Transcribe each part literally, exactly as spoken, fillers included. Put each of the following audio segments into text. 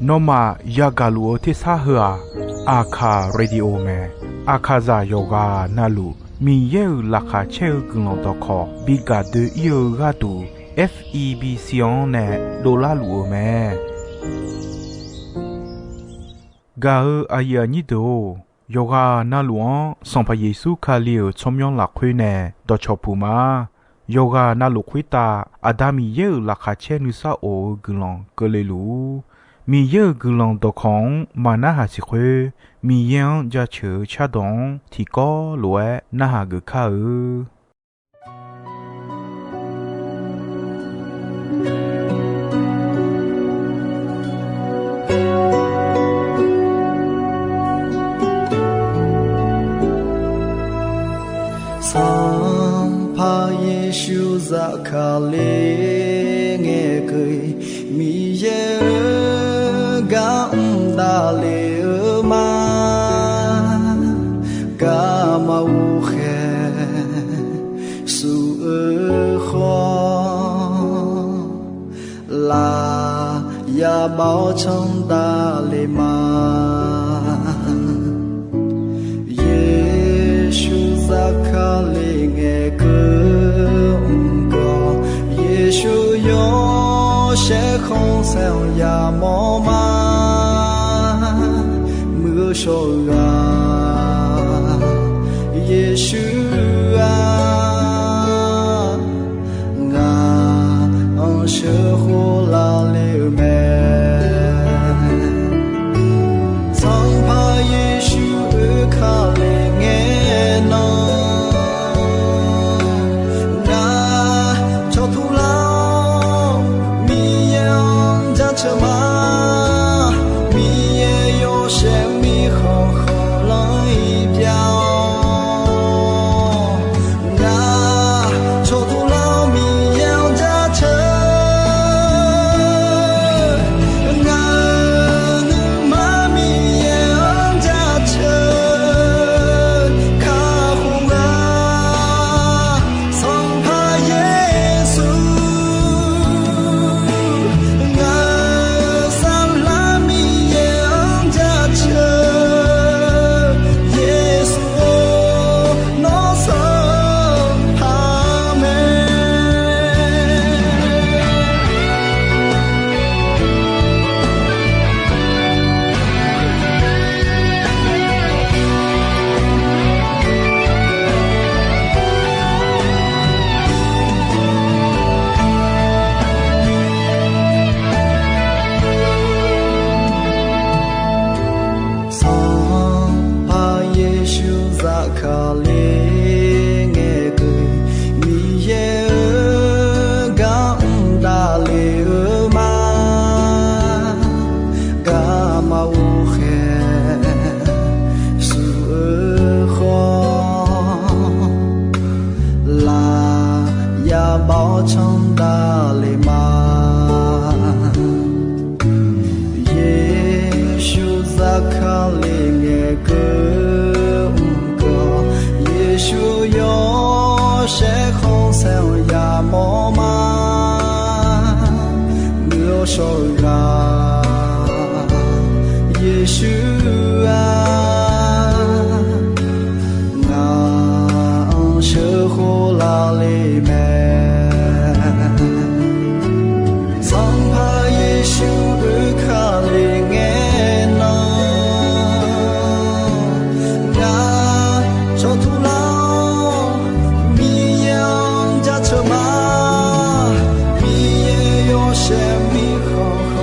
Nawmaf yagaq luf-eu tersar heu-aq, Aqkaq radio mae. Aqkaqzaq yawqghaq navluf Miqyaer-euq laqkhaq caer-eu guiqlanq dawqkawq bi gaq doe-ir-eu gharduq, F E B C-anr nae dovlar luf-eu mae. Gaq-eu aqyuif aqnyir deuq-or, yawqghaq navluf-anr Sanqpaq Yeqsur Kali-euq tsawrmyanr lafkhoer nae dawqcawq puq ma. Yawqghaq navluf khoertav Aqda Miqyaer-euq laqkhaq caer nuisar of-eu guiqlanq keuvle luf-ur. Miqyaer-euq guiqlanq dawqkawq-anr maqnarhaq siq khoer, Miqyaer-anr jaceuq-eu cardawq-anr tiqkawv lof-aer narhaq geuf kar-eu. Sanqpaq Yeqsur zafkale ngaeqkeuv-iq, Miqyaer-euq gar mr davlef-eu ma. Garma ghovkhaeq suf-eu khawf, laf yabav-awr canr davlef ma. Yeqsur zafkale ngaeqkeuv mr gawq, Yeqsur yawshaef khanqsaer-anr yamawr ma. Muiq-eu shawr-eu ghaq, Yeqsur-aq, ngaq-anr sheuqkhof lavle-eu mae. Sanqpaq Yeqsur oekale ngae nan, ngaq cawqtuq lar-awr Miqyaer-anr jaceuq ma. Miqyaer yawshaef mirkhanq khanqlanr-iq pyav-awr, ngaq cawqtuq lar-awr Miqyaer-anr jaceuq. Ngaq-euq nuima Miqyaer-anr jaceuq kakhof-a. Sanqpaq Yeqsur, ngaq-euq saflar Miqyaer-anr jaceuq. Yeqsur-or, nawr sanqpaq mae. Sanqpaq Yeqsur zafkale ngaeqkeuv-iq, Miqyaer-euq gar mr davlef-eu ma. Garma ghovkhaeq suf-eu khawf, laf yabav-awr canr davlef ma. Yeqsur zafkale ngaeqkeuv mr gawq, Yeqsur yawshaef khanqsaer-anr yamawr ma. Muiq-eu shawr-eu ghaq, Yeqsur-aq, ngaq-anr sheuqkhof lavle mae. Sanqpaq Yeqsur oekale ngae nan, ngaq cawqtuq lar-awr Miqyaer-anr jaceuq ma. Miqyaer yawshaef mirkhanq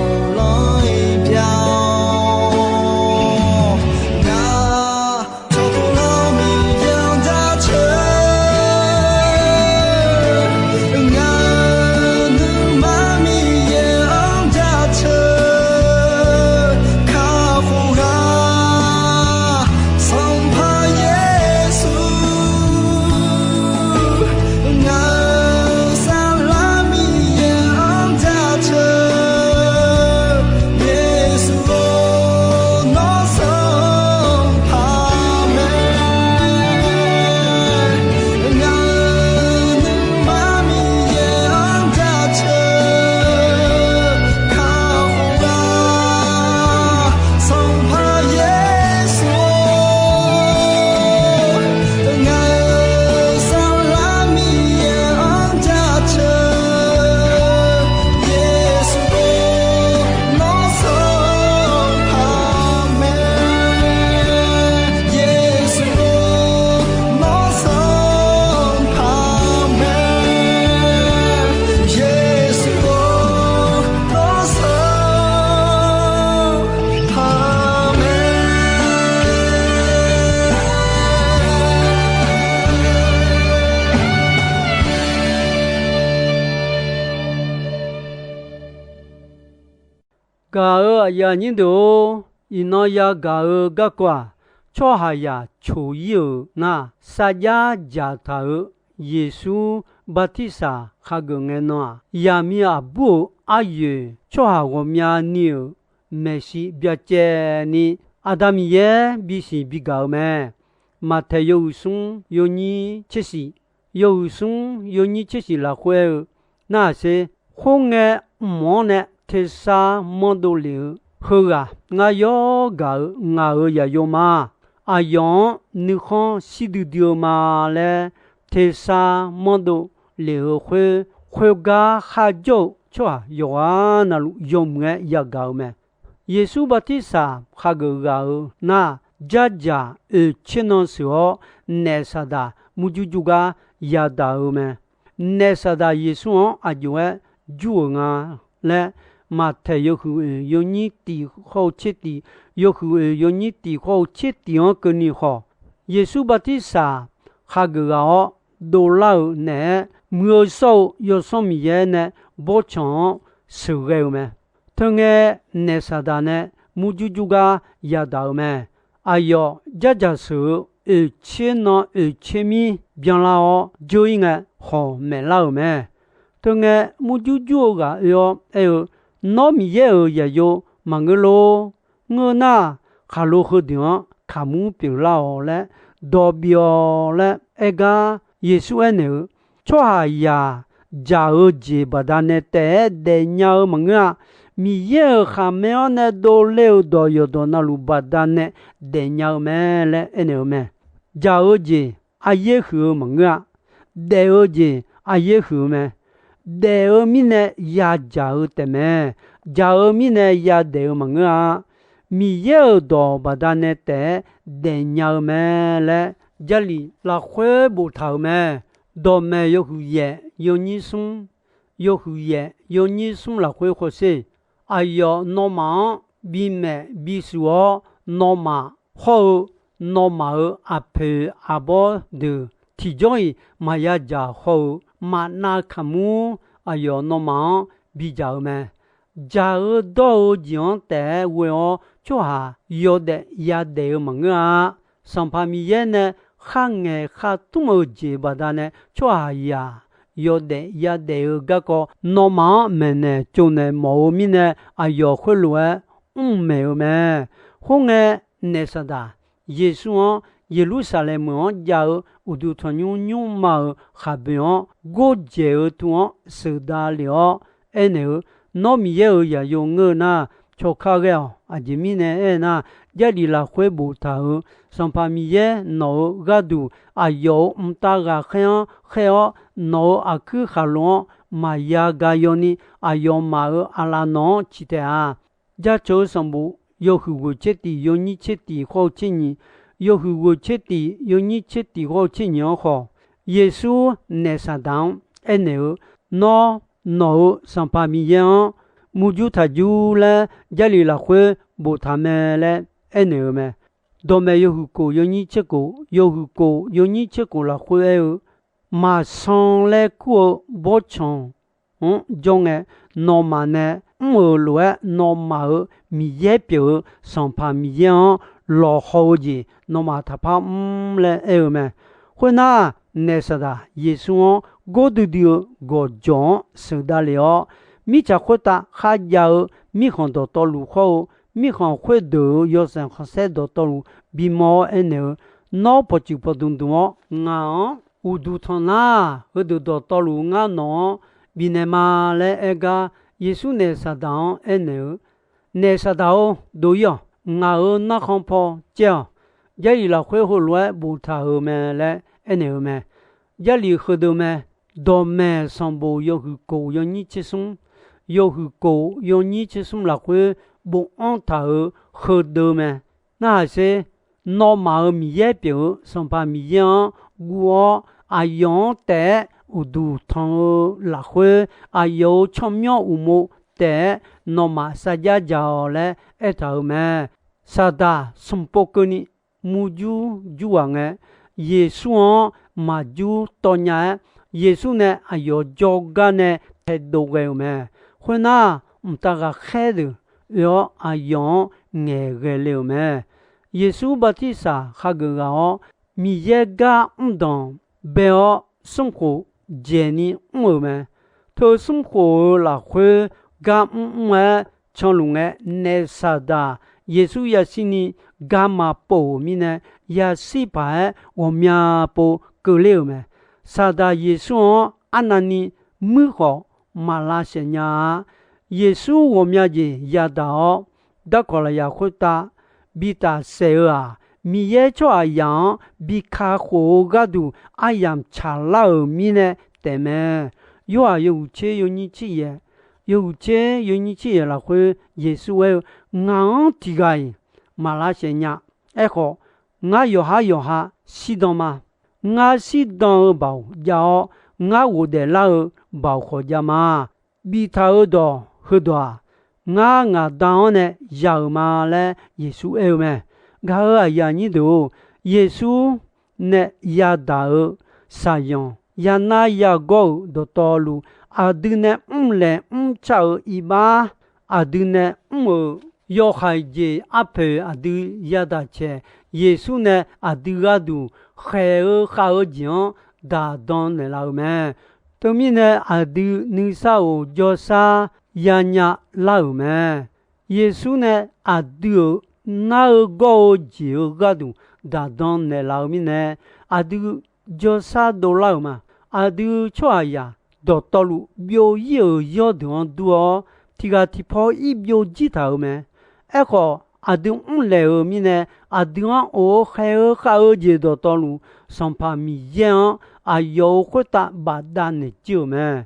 Gaq-euq aqyuif aqnyir deuq-or, iqnan yagaq-eu garkawv-aq, tsawrhaqzaq coq-ir-euq nar, sarjax dzaqtaq-euq Yeqsur bartirsaq hageuf ngae nan-aq, yaqmiq aqbur-euq aryoeq tsawrhaq ghawqmyani-euq maeqshi byacaevni Aqda Miqyaer bisiq bigaq-eu mae. Maqtaeq yawhuiq smr yawnyir tser shif, yawhuiq smr yawnyir tser shif lafkhoer aer-eu, narhaq sher, khoerngae mq-anr nae tersar manrdov lef-eu heughaq ngar yawr gaq-eu ngaq-euq yaqyo ma. Aqyawf-anr nuikhanr shir duidui-eu ma laer tersar manrdov lef-eu khoer, khoergar kharjawr-eu tsawrhaq yawqghaq navluf yawmuiq-aer yagaq-eu mae. Yeqsur bartirsaq hageuf ghaq-eu nar, jardzaq oeq tser nan sheuq-awr, naef saqdaq murjur jur gar yadaq-eu mae. Naef saqdaq Yeqsur-anr aq jov-aer jur-euq nga laer, Maqtaeq yawhuiq oeq yawnyir tiq khawr-eu tser tiq, yawhuiq oeq yawnyir tiq khawr-eu tser tiq-anr keuvni khawf, Yeqsur bartirsaq hageuf ghaq-awr dovlar-euq naeq-aer, Muiq-eu shawr-eu Yawsanr Miqyaer nae bawrtsanq-anr sheuqghae-eu mae. Teungae, naef saqdaq nae murjur jur gar yadaq-eu mae. Aqyawf jardzaq sheuq-eu oeq tser nan oeq tser mir byanlar-awr dzeur-ir ngae, hawq maeqlar-euq mae. Teungae, murjur jur-eu ghaq oe-awr aer-eu, Nawr Miqyaer-euq zaqyo maqngeur lor. Ngeur nar, khaqlo heudeuq-anr kaqmur pyeuflar-awq laer dawq bif-awq laer aer gar, Yeqsur aernaeq-eu, Tsawrhaqzaq dzaq-eu jeq baqdanae taef-aer daefnya-eu maqngeur-a. Miqyaer-euq khaqmae-anr nae dovle-euq dawq yawqdawq navluf baqdanae daefnya-eu mae laer aernaeq-eu mae. Dzaq-eu jeq aryaer huiq-eu maqngeur-a. Daef-eu jeq aryaer huiq-eu mae. Daef-eu mirnae yadzaq-eu taefmae. Dzaq-eu mirnae yadaef-eu maqngeur-a. Miqyaer-euq dawq baqdanae taef-aer daefnya-eu mae laer Jarlif lafkhoer boftaq-euq mae. Dawqmaeq yawhuiq yaef yawnyir smr, yawhuiq yaef yawnyir smr lafkhoer hawsher. Aqyawf nawmaf-anr bimaef bisuq-awr, nawmaf hawr-eu nawmaf-euq aqpoeq aqbawr deuq tiqjawr-iq maqya dzaq haw-eu maqnav kaqmur, aqyawf nawmaf-anr bidzaq-eu mae. Dzaq-eu dawr-eu jeq-anr taef-aer ghoe-awr tsawrhaq yawdaef yadaef-eu maqngeur-a. Sanqpaq Miqyaer nae kharngaeq khartmr-eu jeq baqdanae tsawrhaqzaq yawdaef yadaef-eu garkawv nawmaf-anr maeqnaeq tsovnaeq mawf-eu mirnae, aqyawf khoerlof-aer mrmaeq-eu mae. Khoerngae, naef saqdaq Yeqsur-anr Yeqlursaqlaeq meuq-anr jav-eu uqduq tanqnymr nymrma-euq khaqboeq-anr gordzaeq-eu tu-anr sheuqdav lef-awr aernaeq-eu, Nawr Miqyaer-euq zaqyo ngeur-eu nar, cawqkar ghae-awq. Aqjeq mirnae aernar, Jarlif lafkhoer boftaq-euq, Sanqpaq Miqyaer nawq-euq gharduq aqyawf-euq mqtav ghaqkhaer-anr khaer-awr, nawq-euq aqkuir khaqlo-anr maqya ga yawni, aqyawfmaf-euq aqlaf nawq-anr ciq taef-a. Jaceuq-eu sanqbof yawhuiq ghoeq tser tiq yawnyir tser tiq khawr-eu tser nyiq, yawhuiq ghoeq tser tiq yawnyir tser tiq khawr-eu tser nyiq-anr khawf, Yeqsur naef saqdaq-anr aernaeq-eu, Nawr nawq-euq Sanqpaq Miqyaer-anr murjur taqjur laer Jarlif lafkhoer boftaq mae laer aernaeq-eu mae. Dawqmaeq yawhuiq kof yawnyir tser kof, yawhuiq kof yawnyir tser kof lafkhoer aer-eu, Maqsan laer kur-eu bawrtsanq-anr jawr ngae, nawmaf nae mr-euq lof-aer nawmaf-euq Miqyaer pyeuf-eu Sanqpaq Miqyaer-anr lawqhaw-eu jeq nawmaf taqpar mr laer aer-eu mae. Khoernar, naef saqdaq Yeqsur-anr gordui dui-eu gawqjawq-anr sheuqdav lef-awr, mirtsaq khoertav kharjav-eu mirkhanq dawqtawvluf khawr-eu mirkhanq khoerdeuq-euq yawshaef khanqsaer dawqtawvluf bimawr-awr aernaeq-eu, Nawr pawqtsuif pawqdmq dmq-awr ngaq-anr uqduq tanq nar, heudeuq dawqtawvluf ngar nawq-anr bifnaeq ma laer aer gar, Yeqsur naef saqdaq-anr aernaeq-eu, Naef saqdaq-or, dov-ir-awq. Ngaq-euq narkhan paw caer-awq. Jarlif lafkhoer heulof-aer boftaq-euq mae laer aernaeq-eu mae. Jarlif heudeuq mae. Dawqmaeq sanqbof yawhuiq kof yawnyir tser smr, yawhuiq kof yawnyir tser smr lafkhoer bofanr taq-euq heudeuq mae. Narhaq sher, nawmaf-euq Miqyaer pyeuf-eu Sanqpaq Miqyaer-anr guv-awr, aqyawf-anr taef-aer uqduq tanq-eu lafkhoer, aqyawf-euq tsawrmyanr uqmov taef-aer nawmaf sarjax dzaq-awq laer aertaq-euq mae. Saqdaq smq pov keuvni murjur jur ghaq ngae, Yeqsur-anr maqjur tawv nya-aer, Yeqsur nae aqyawf jawrgar nae taedov ghae-euq mae. Khoernar, mqtav ghaqkhaer deuq oe-awr, aqyawf-anr ngaeqghae le-euq mae. Yeqsur bartirsaq hageuf ghaq-awr, Miqyaer gar mrdanq bae-awr, smrkhof dzaeqni mr-euq mae. Teu smrkhof-euq lafkhoer gar mrmr-aer canluf ngae, naef Saqdaq Yeqsur yashirni garma pov-euq mirnae, yashir paq-aer ghawqmya pov keuvler-euq mae. Saqdaq Yeqsur-anr arnavni muir khawf, maq lavsaef nya-a. Yeqsur ghawqmya jeq yadaq-awr, darkawq lafyaq khoertav bitaf saef-eu-aq, Miqyaer tsawrhaqzaq-anr bi kakhof-eu gharduq aryamq tsaqlar-euq mirnae taefmae. Yorhaq yawhuiq tser yawnyir tser yaeq, yawhuiq tser yawnyir tser yaeq lafkhoer Yeqsur aer-eu, Ngaq-anr tiqghaq-iq maq lavsaef nya. Aerkhawf, ngar yawqhar yawqha shirdan ma. Ngar shirdan-eu baoq jav-awr, ngar ghofdaef lar-eu baoq khawf jav ma. Biftaq-euq dawq heudawq-aq, ngar ngaq Da-anr nae ya-euq ma laer Yeqsur aer-eu mae. Gaq-euq aqyuif aqnyir deuq-or, Yeqsur nae yadaq-euq shaqzanq yanar yagawr-euq dawqtawvluf, aqdui nae mrlaeq mrcav-eu iqbax, aqdui nae mr-euq yawhaiq jeq arpoeq aqdui yadaq caeq, Yeqsur nae aqdui gharduq khaeq-eu khav-eu jeq-anr daqdan naeqlaf-euq mae. Teumirnae aqdui nuisar of jawrshar yanya lar-euq mae. Yeqsur nae aqdui-euq nar-eu gawr-eu jeq-eu gharduq daqdan naeqlaf-eu mirnae, aqdui jawrshar dovlar-euq ma. Aqdui tsawrhaqzaq dawqtawvluf byov ir-euq yawrdeuq-anr dur-awr, tiqghaq tiqpaw ir byov jir taq-euq mae. Aerkhawf, aqdui mrlaeq-euq mirnae, aqdui-anr of-eu khaeq-eu khav-eu jeq dawqtawvluf, Sanqpaq Miqyaer-anr aqyawf-euq khoertav bafdav naeq jir-euq mae.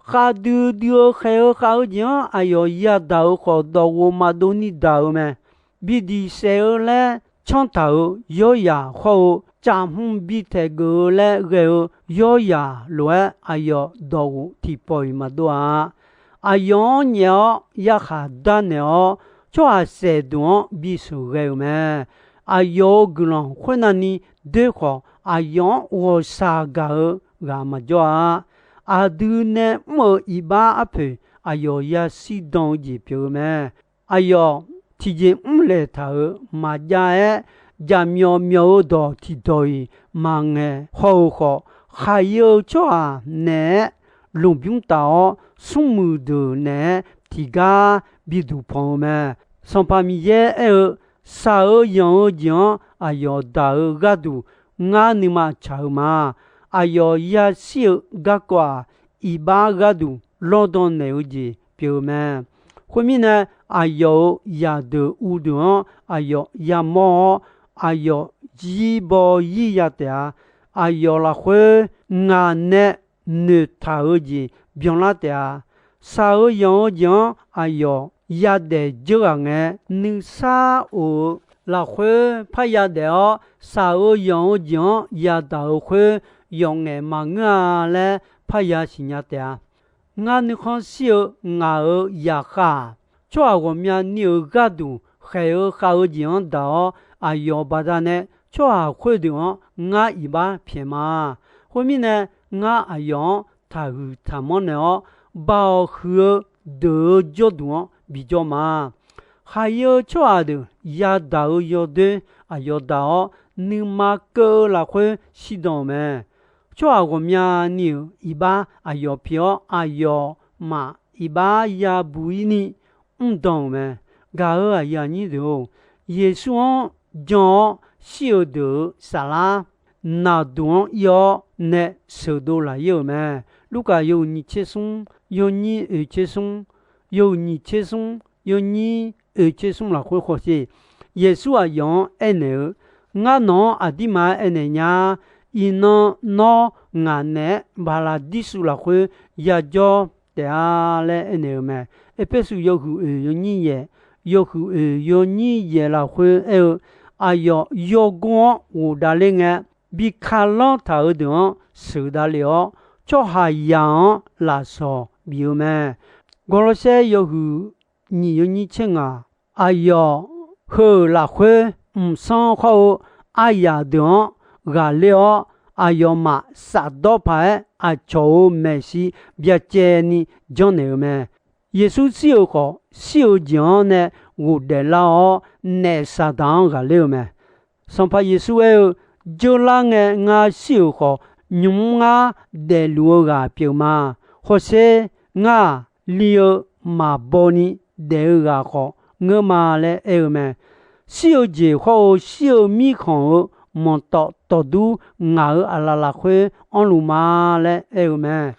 Khavdui dui-eu khaeq-eu khav-eu jeq-anr aqyawf yadaq-euq khawf, dawqghof maqdov ni daq-euq mae. Bi diq saef-eu laer canr taq-euq yawryaq hawr-eu, caf hmq bi taeq geuf-eu laer ghae-eu yawryaq lof-aer, aqyawf dawqghof tiqpawf-iq maqdov-a. Aqyawf-anr nyaef-awr yarkhaq darnaeq-awr, tsawrhaq saef duq-anr bisheuq ghae-euq mae. Aqyawf-euq guiqlanq khoernavni doer khawf, aqyawf-anr ghawqshaq gaq-eu ghaq maqjawr-a. Aqdui nae mr-euq iqbax arpoeq, aqyawf yashir dan-eu jeq pyeuf-eu mae. Aqyawf tiqjeq mrlaeq taq-euq maqjav-aer, jaqmyawf myawf-eu dawq tiqdawq-iq maqngaeq haw-eu khawf, khaqir-eu tsawrhaq naeq-aer lmqbymr taf-awr, smrmuiq deuq naeq-aer tiqgar biduq panq-eu mae. Sanqpaq Miqyaer aer-eu, shaq-eu yanq-eu jeq-anr aqyawf daq-eu gharduq, ngar nuima tsaq-eu ma. Aqyawf yashir-eu garkawv-aq, iqbax gharduq lawrdan naeq-eu jeq pyeuf-eu mae. Khoermirnae, aqyawf-euq zaqdeuq uvdeuq-anr aqyawf yamawr-awr, aqyawf zirbaw zirya taef-a. Aqyawf lafkhoer ngaq nae noeqtaq-eu jeq byanlar taef-a. Shaq-eu yanq-eu jeq-anr aqyawf yadaef dzeur ghaq ngae, nuisar of-eu lafkhoer parya daef-awr, shaq-eu yanq-eu jeq-anr yadaq-euq khoer yawf ngaef maqngeur-a laer parya siqnya taef-a. Ngar nuikhanr shir-eu ngaq-euq zaqkhav-aq, tsawrhaq ghawqmyani-euq gharduq khaeq-eu khav-eu jeq-anr daq-awr, aqyawf baqdanae tsawrhaq khoerdeuq-anr ngar iqbax pyaeq ma. Khoermirnae, ngar aqyawf-anr taqhuiq taqmanr naeq-awr, baoq huiq-eu deuq-eu jawrduq-anr bijawr ma. Khaqir-eu tsawrhaq deuq yadaq-eu yawdoer aqyawf daq-awr, nuima keuv-eu lafkhoer shirdan-euq mae. Tsawrhaq ghawqmyani-euq iqbax aqyawf pi-awr, aqyawfmaf iqbax yabuq-ir ni mrdan-euq mae. Gaq-euq aqyuif aqnyir deuq-or, Yeqsur-anr jan-awr shir-eu deuq-euq saflar naqduq-anr ir-awr nae sheuqdov laf-ir-euq mae. Lurkaf yawhuiq nyiq tser smr, yawnyir oeq tser smr, yawhuiq nyiq tser smr, yawnyir oeq tser smr lafkhoer hawsher. Yeqsur aqyawf-anr aernaeq-eu, Ngar nawq-anr aqdirma-aer aernaeq nya. Iqnan nawr ngaq naeq-aer Baqlaqdirsuv lafkhoer yajawr taef-a laer aernaeq-eu mae. Erpersu yawhuiq oeq yawnyir yaeq, yawhuiq oeq yawnyir yaeq lafkhoer aer-eu, aqyawf yawgor-anr ghofdav ler ngae, bi kalanr taq-eu deuq-anr sheuqdav lef-awr, tsawrhaqzaq-anr lafsawq bif-eu mae. Gawrlawrsaer yawhuiq nyiq yawnyir tser ngaq, aqyawf heu-euq lafkhoer mqsanr khawr-eu aryaq deuq-anr ghaqler-awr, aqyawfmaf safdawr paq-aer aqcawq-euq maeqshi byacaevni janrnaeq-eu mae. Yeqsur shir-euq khawf, shir-eu jeq-anr nae ghofdaef lar-awr, naef Saqdaq-anr ghaqler-eu mae. Sanqpaq Yeqsur aer-eu, Dzeurlar ngae ngar shir-euq khawf, nymq mr ngar daefluf-eu ghaq pyeuf ma. Hawsher, ngar-aq, li-eu maqbaw ni daef-eu ghaq khawf ngeur ma laer aer-eu mae. Shir-eu jeq hawr-eu shir-eu mirkhanq-euq manqtawf tawqdur ngaq-euq aqlaf lafkhoer anrluf ma laer aer-eu mae.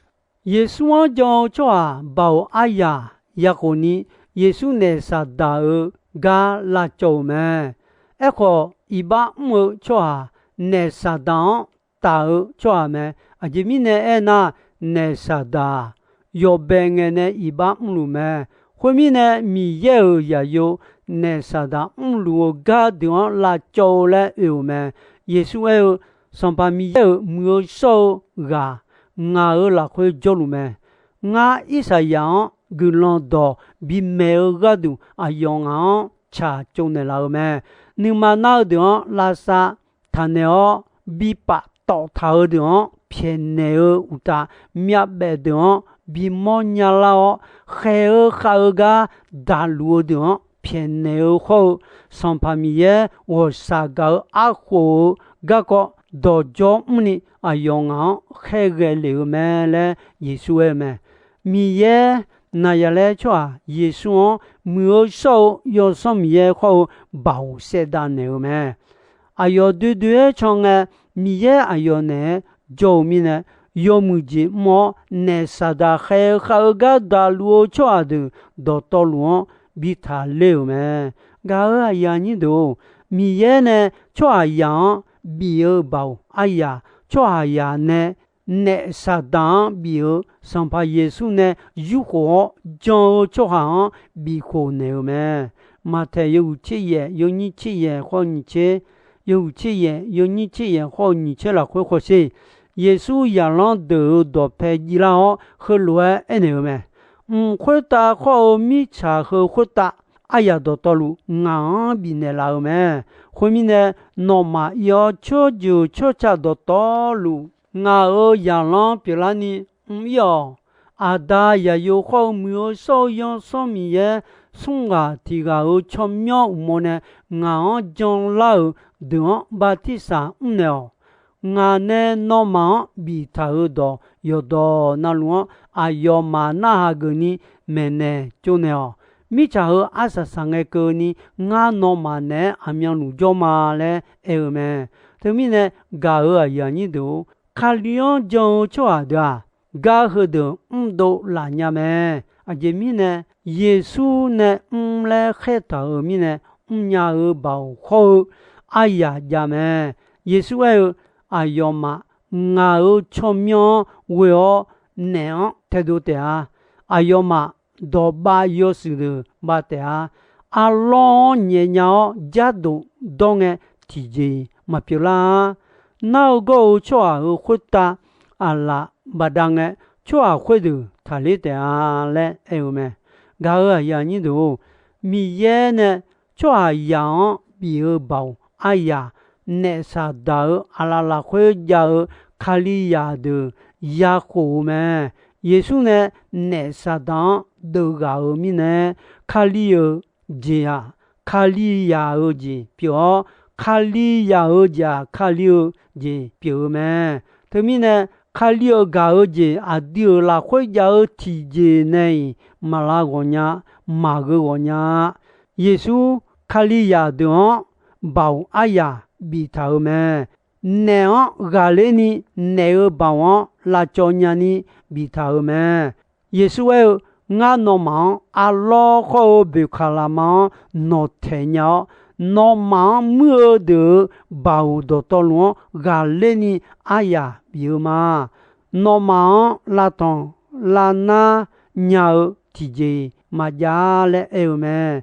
Yeqsur-anr jan-eu tsawrhaq baoq aryaq ya khof ni, Yeqsur naef Saqdaq-euq gar lavcawv-euq mae. Aerkhawf, iqbax mr-eu tsawrhaq naef Saqdaq-anr taf-eu tsawrhaq mae. Aqjeq mirnae aernar, naef Saqdaq-aq, yawbae ngae nae iqbax mrluf mae. Khoermirnae, Miqyaer-euq zaqyo naef Saqdaq mrluf-eu gardeuq-anr lavcawv-eu laer oe-euq mae. Yeqsur aer-eu, Sanqpaq Miqyaer-euq muiq-eu shawr-eu ghaq ngaq-euq lafkhoer jawrluf mae. Ngar Irsaqyaq-anr guiqlanq dawq bimaeq-eu gharduq aqyawf ngaq-anr tsaq tsovnaeq laf-eu mae. Nuima nar-eu deuq-anr lavsav taqnaeq-awr, bi paftawf taq-eu deuq-anr pyaeqnaeq-eu uqtaf, myavbaef deuq-anr bimawr nyalar-awr, khaeq-eu khav-eu gar daqluf-eu deuq-anr pyaeqnaeq-eu hawr-eu, Sanqpaq Miqyaer ghawqshaq gaq-eu arkhof-eu garkawv dawqdzawr mrni aqyawf ngaq-anr khaerghae lef-eu mae laer Yeqsur aer-eu mae. Miqyaer Naqzaqlaer tsawrhaq Yeqsur-anr muiq-eu shawr-eu Yawsanr Miqyaer khawr-eu baoq saevdav naeq-eu mae. Aqyawf doe doe-aer can ngae, Miqyaer aqyawf naeq-aer jawr-eu mirnae, yawmuiq jeq mr-awr naef Saqdaq khaeq-eu khav-eu gar daqluf-eu tsawrhaq deuq dawqtawvluf-anr bi taqler-euq mae. Gaq-euq aqyuif aqnyir deuq-or, Miqyaer nae tsawrhaqzaq-anr bif-eu baoq aryaq, tsawrhaqzaq nae naef Saqdaq-anr bif-eu Sanqpaq Yeqsur nae yurkhof-awr jan-eu tsawrhaq-anr bifkhof naeq-eu mae. Maqtaeq yawhuiq tser yaef yawnyir tser yaef khawr-eu nyiq tser, yawhuiq tser yaef yawnyir tser yaef khawr-eu nyiq tser lafkhoer hawsher, Yeqsur zaqlanr deuq-euq dawqpae jivlar-awr heulof-aer aernaeq-eu mae. Mq khoertav khawr-eu mirtsaq heu khoertav aryaq dawqtawvluf ngaq-anr bifnaeq laf-eu mae. Khoermirnae, nawmaf ir-awr tsawrjeuq tsawrca dawqtawvluf ngaq-euq zaqlanr pyeuflarni mr-ir-awq. Aqda, Zaqyo khawr-eu Muiq-eu shawr-eu Yawsanr Miqyaer smr ghaq tiq ghaq-euq tsawrmyanr uqmov nae ngaq-anr janlar-euq deuq-anr bartirsaq mrnaeq-awq. Ngaq nae nawmaf-anr biftaq-euq dawq yawqdawq navluf-anr aqyawfmaf narhaq geufni maeqnaeq tsovnaeq-awq. Mirtsaq heu arsaq saq ngae keuvni ngar nawmaf naeq-aer aqmyanluf jawr ma laer aer-eu mae. Teumirnae, gaq-euq aqyuif aqnyir deuq-or, Kali-anr jan-eu tsawrhaq deuq-aq, gar heudeuq mrdov laf nya mae. Aqjeq mirnae, Yeqsur nae mr laer khaertaq-euq mirnae, mrnya-eu baoq khawr-eu aryaq jav mae. Yeqsur aer-eu, Aqyawfmaf ngaq-euq tsawrmyanr-anr ghoe-awr naef-anr taedov taef-a. Aqyawfmaf dawqbav yawshuif deuq bav taef-a. Arlawr-anr nyaef nya-awr jardof dawr ngae tiqjeq-iq maqpyeuf lar-a. Nar-eu gawr-eu tsawrhaq-euq khoertav aqlaf baqda ngae, tsawrhaq khoerdeuq taqler taef-a laer aer-eu mae. Gaq-euq aqyuif aqnyir deuq-or, Miqyaer nae tsawrhaqzaq-anr bif-eu baoq aryaq, naef Saqdaq-euq aqlaf lafkhoer jav-eu Kalizaq deuq yakhof-eu mae. Yeqsur nae naef Saqdaq-anr deuvghaq-euq mirnae, Kali-euq jeq-aq, Kalizaq-eu jeq pyeuf-awr, Kalizaq-eu jeq-aq, Kali-eu jeq pyeuf-eu mae. Teumirnae, Kali-euq gaq-eu jeq aqdui-euq lafkhoer jav-eu tiqjeq nae-iq maqlav ghawqnya, maqgheu ghawqnya-a. Yeqsur Kalizaq deuq-anr baoq aryaq biftaq-euq mae. Naef-anr ghaqler ni naef-euq baoq-anr lavcawv nyani biftaq-euq mae. Yeqsur aer-eu, Ngar nawmaf-anr arlawr khawr-eu boeqkaq lafma-anr nawqtaeq nya-awr, nawmaf-anr muir-eu deuq-euq baoq dawqtawvluf-anr ghaqler ni aryaq bif-eu ma. Nawmaf-anr lavtanq lavnar nya-eu tiqjeq-iq maqjav laer aer-eu mae.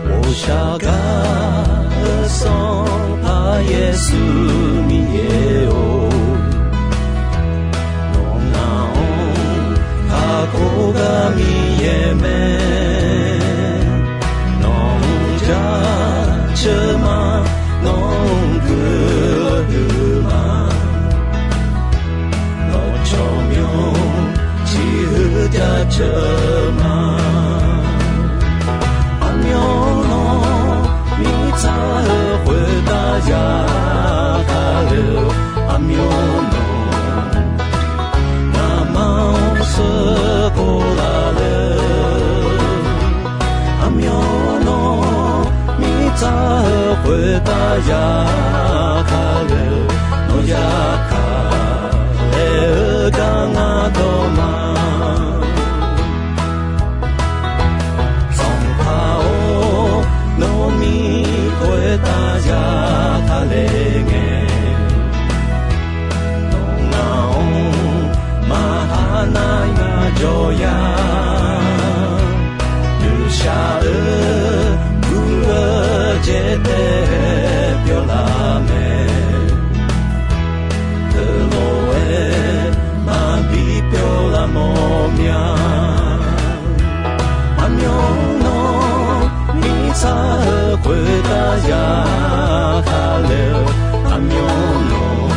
Ghovshav gar-eu Sanqpaq Yeqsur Miqyaer-or, nawq ngaq-anr kakhof gar Miqyaer mae. Teuq ma, aqmyan nawr mirtsaq-euq khoertav zafkale-eu, aqmyan nawr ngaqma-anr sheuqkhof laf le-eu, aqmyan nawr mirtsaq-euq khoertav zafkale-eu, nawq zafkale-eu gar ngar dawq ma. Sanqpaq-or, nawr mir khoertav zafkale ngae, nawq ngaq-anr maqha nar ngar jawr ya. Nuishaq-eu gur-eu jeq taef pyawr laf mae, teulof-aer maqbi pyawr laf mawr mya. Aqmyan nawr mirtsaq-euq khoertav zafkale-eu, aqmyan nawr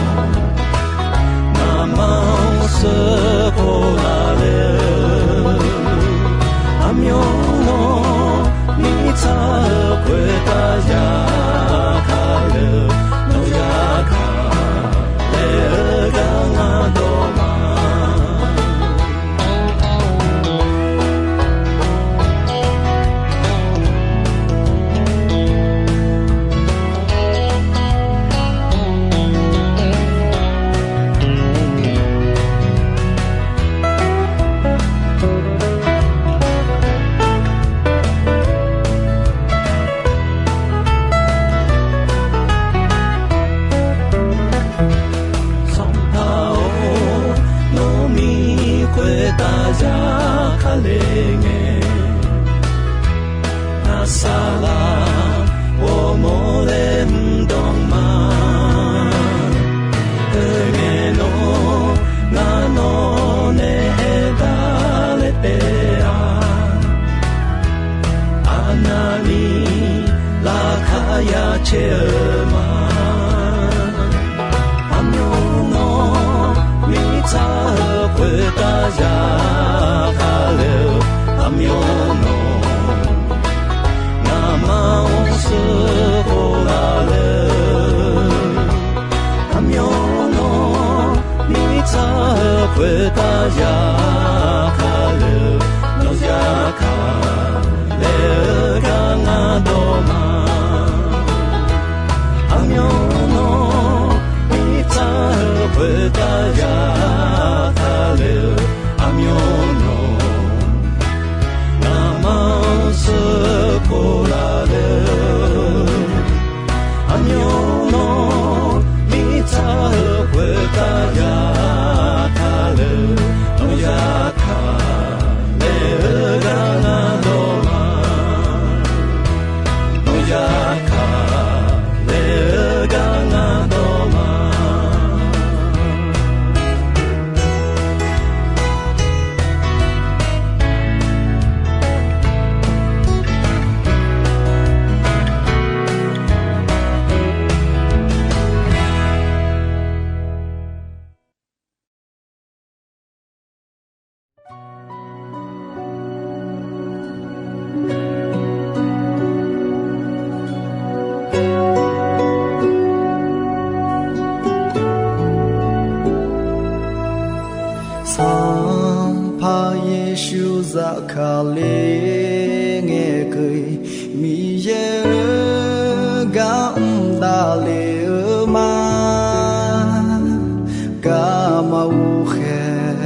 ngaqma-anr sheuqkhof laf le-eu, aqmyan nawr mirtsaq-euq khoertav zafkale-eu, nawq zafkale-eu gar ngar dawq ma. Sanqpaq-or, nawr mir khoertav zafkale ngae, ngaq saqlaq ghawrmawr laer mrdanq ma. Oe ngae nawr, ngar nawr nae aerdaq laer taef-a. Aqnavni laqkhaq ya caer-eu ma. Aqmyan nawr mirtsaq-euq khoertav zafkale-eu, aqmyan nawr ngaqma-anr sheuqkhof laf le-eu, aqmyan nawr mirtsaq-euq khoertav zafkale-eu, nawq zafkale-eu gar ngar dawq ma. Aqmyan nawr mirtsaq-euq khoertav zafkale-eu, aqmyan nawr ngaqma-anr sheuqkhof laf le-eu, aqmyan nawr mirtsaq-euq khoertav zafkale-eu, nawq zafkale-eu gar ngar dawq ma. Nawq zafkale-eu gar ngar dawq ma. Sanqpaq Yeqsur zafkale ngae keuv-iq, Miqyaer-euq gar mqdav lef-eu ma. Garma ghofkhaeq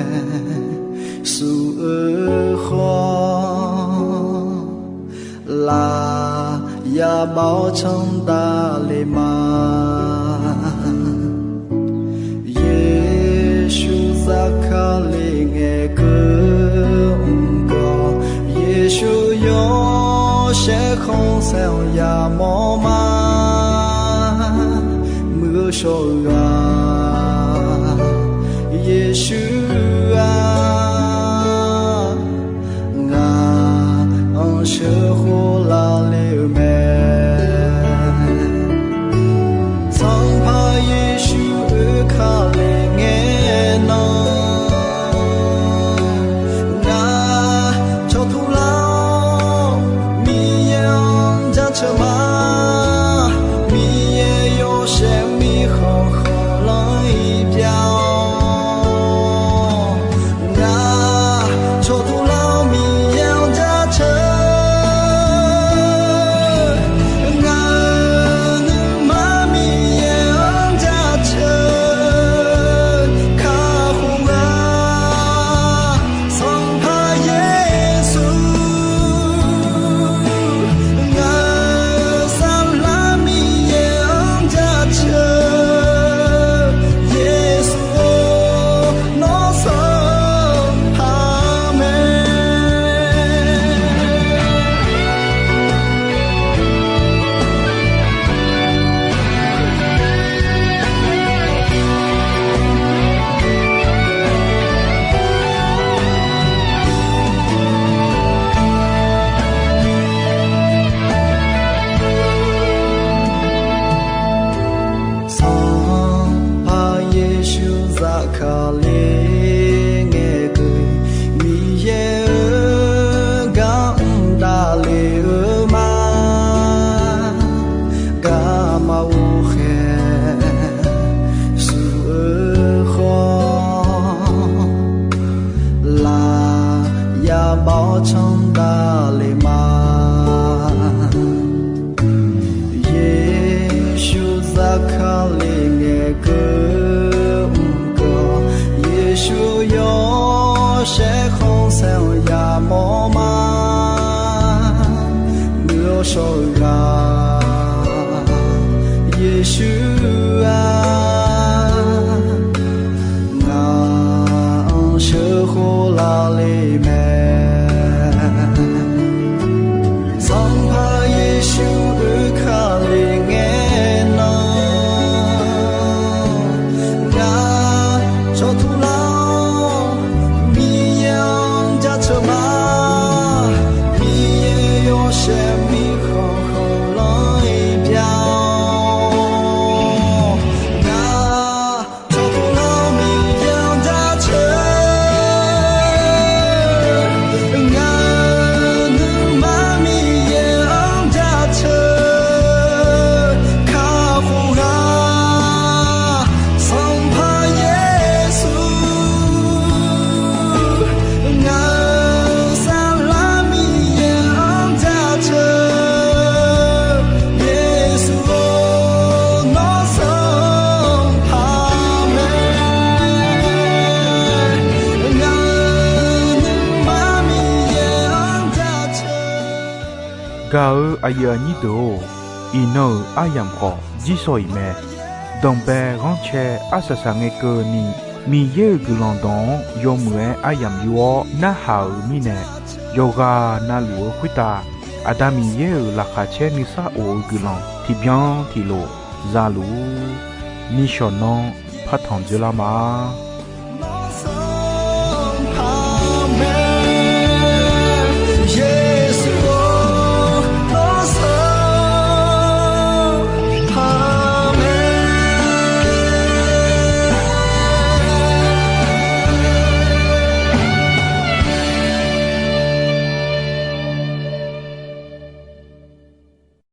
shuf-eu khawf, lafyaq bav-awr candav le ma. Yeqsur zafkale ngae keuv-eu mq gawq, Yeqsur yawshaef khanqsaer-anr yamawr ma. Muiq-eu shawr-eu ghaq, Yeqsur-aq, ngaq-anr sheuqkhof laf le-eu mae. Sanqpaq Yeqsur oekale ngae nan, ngaq ma, Miqyaer yawshaef mirkhanq khanqlanr-ir pyav-awq. Ngaq cawqtuv lar-awr Miqyaer-anr jaceuq, ngaq-euq nuima Miqyaer-anr jaceuq kakhof-a. Sanqpaq Yeqsur, ngaq-euq saflar Miqyaer-anr jaceuq, Yeqsur-or, nawr sanqpaq mae. Sanqpaq Yeqsur, zafkale ngaeqkeuv, Miqyaer-euq gar mr davle-eu ma. Garma ghoqkhaeq shuf-eu khawf, laf yabav-awr canr davle ma. Yeqsur, zafkale ngaeqkeuv mrkeuv-awr, Yeqsur yawshaef khanqsaer-anr yamawr ma. Muiq-eu shawr-eu ghaq Yeqsur-aq, ngaq-anr sheuqkhof lavle mae. Sanqpaq Yeqsur, oekale ngae nan, ngaq cawqtuv lar-awr Miqyaer-anr jaceuq ma. Miqyaer yawshaef mirkhanq khanqlanr-ir pyav-awq. Ngaq cawqtuv lar-awr Miqyaer-anr jaceuq, ngaq-euq nuima Miqyaer-anr jaceuq kakhof-a. Sanqpaq Yeqsur, ngaq-euq saflar Miqyaer-anr jaceuq, Yeqsur-or, nawr sanqpaq mae. Ngaq-euq nuima Miqyaer-anr jaceuq. Gaq-eu aqyuif aqnyir deuq-or, iqnan-euq aryamq khawf jirsawq iq mae. Danqbae ghanrcae arsaq saq ngae keuvni, Miqyaer-euq guiqlanq dawq-anr yawmuiq-aer aryamq yur-awr narhaq-euq mirnae, yawqghaq navluf-eu khoertav Aqda Miqyaer-euq laqkhaq caer nuisar of-eu guiqlanq tiqbyan tiqlof za luf-ur. Nishawq nanr partanq dzoerlar ma.